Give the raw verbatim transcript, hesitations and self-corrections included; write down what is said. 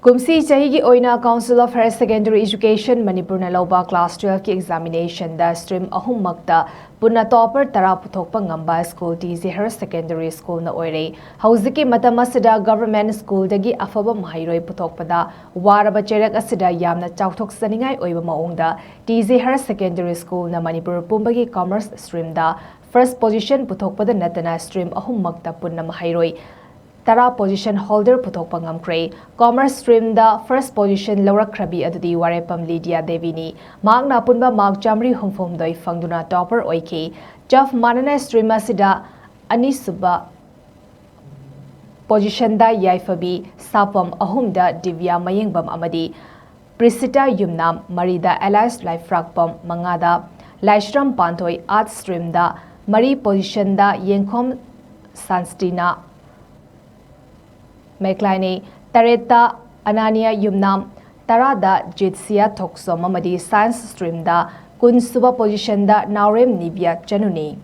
ꯀꯨꯝꯁꯤ ꯆꯍꯤꯒꯤ ꯑꯣꯏꯅ Council of Higher Secondary Education ꯃꯅꯤꯄꯨꯔꯅ ꯂꯧꯕ class twelve ꯀꯤ examination ꯗ stream ꯑꯍꯨꯝꯃꯛꯇ ꯄꯨꯟꯅ topper ꯇꯔꯥ ꯄꯨꯊꯣꯛꯄ ꯉꯝꯕ school T J Higher Secondary School ꯅ ꯑꯣꯏꯔꯦ꯫ ꯍꯧꯖꯤꯛꯀꯤ ꯃꯇꯝ ꯑꯁꯤꯗ government school ꯗꯒꯤ ꯑꯐꯕ ꯃꯍꯩꯔꯣꯏ ꯄꯨꯊꯣꯛꯄꯗ ꯋꯥꯔꯕ ꯆꯩꯔꯛ ꯑꯁꯤꯗ ꯌꯥꯝꯅ ꯆꯥꯎꯊꯣꯛꯆꯅꯤꯡꯉꯥꯏ ꯑꯣꯏꯕ ꯃꯑꯣꯡꯗ T J Higher Secondary School ꯅ ꯃꯅꯤꯄꯨꯔ ꯄꯨꯝꯕꯒꯤ commerce stream ꯗ first position ꯄꯨꯊꯣꯛꯄꯗ ꯅꯠꯇꯅ stream ꯑꯍꯨꯝꯃꯛꯇ ꯄꯨꯟꯅ ꯃꯍꯩꯔꯣꯏ ꯇꯔꯥ position holder ꯄꯨꯊꯣꯛꯄ ꯉꯝꯈ꯭ꯔꯦ꯫ Commerce stream ꯗ first position ꯂꯧꯔꯛꯈ꯭ꯔꯕꯤ ꯑꯗꯨꯗꯤ ꯋꯥꯔꯦꯄꯝ ꯂꯤꯗꯤꯌꯥ ꯗꯦꯕꯤꯅꯤ꯫ ꯃꯍꯥꯛꯅ ꯑꯄꯨꯟꯕ mark ꯆꯥꯃꯔꯤ ꯍꯨꯝꯐꯨ ꯍꯨꯝꯗꯣꯏ ꯐꯪꯗꯨꯅ topper ꯑꯣꯏꯈꯤ꯫ ꯆꯞ ꯃꯥꯟꯅꯅ stream ꯑꯁꯤꯗ ꯑꯅꯤꯁꯨꯕ position ꯗ ꯌꯥꯏꯐꯕꯤ ꯁꯥꯄꯝ, ꯑꯍꯨꯝꯗ ꯗꯤꯕ꯭ꯌꯥ ꯃꯌꯦꯡꯕꯝ ꯑꯃꯗꯤ ꯄ꯭ꯔꯤꯁꯤꯇꯥ ꯌꯨꯝꯅꯥꯝ, ꯃꯔꯤꯗ ꯑꯦꯂꯥꯏꯁ ꯂꯥꯏꯐ꯭ꯔꯥꯛꯄꯝ, ꯃꯉꯥꯗ ꯂꯥꯏꯁ꯭ꯔꯝ ꯄꯥꯟꯊꯣꯏ, arts stream ꯗ ꯃꯔꯤ position ꯗ ꯌꯦꯡꯈꯣꯝ ꯁꯥꯟꯁꯇꯤꯅꯥ ꯃꯦꯛꯂꯥꯏꯅꯤ, ꯇꯔꯦꯠꯇ ꯑꯅꯥꯅꯤꯌꯥ ꯌꯨꯝꯅꯥꯝ, ꯇꯔꯥꯗ ꯖꯤꯠꯁꯤꯌꯥ ꯊꯣꯛꯆꯣꯝ ꯑꯃꯗꯤ science stream ꯗ ꯀꯨꯟꯁꯨꯕ position ꯗ ꯅꯥꯎꯔꯦꯝ ꯅꯤꯕꯤꯌꯥ ꯆꯅꯨꯅꯤ꯫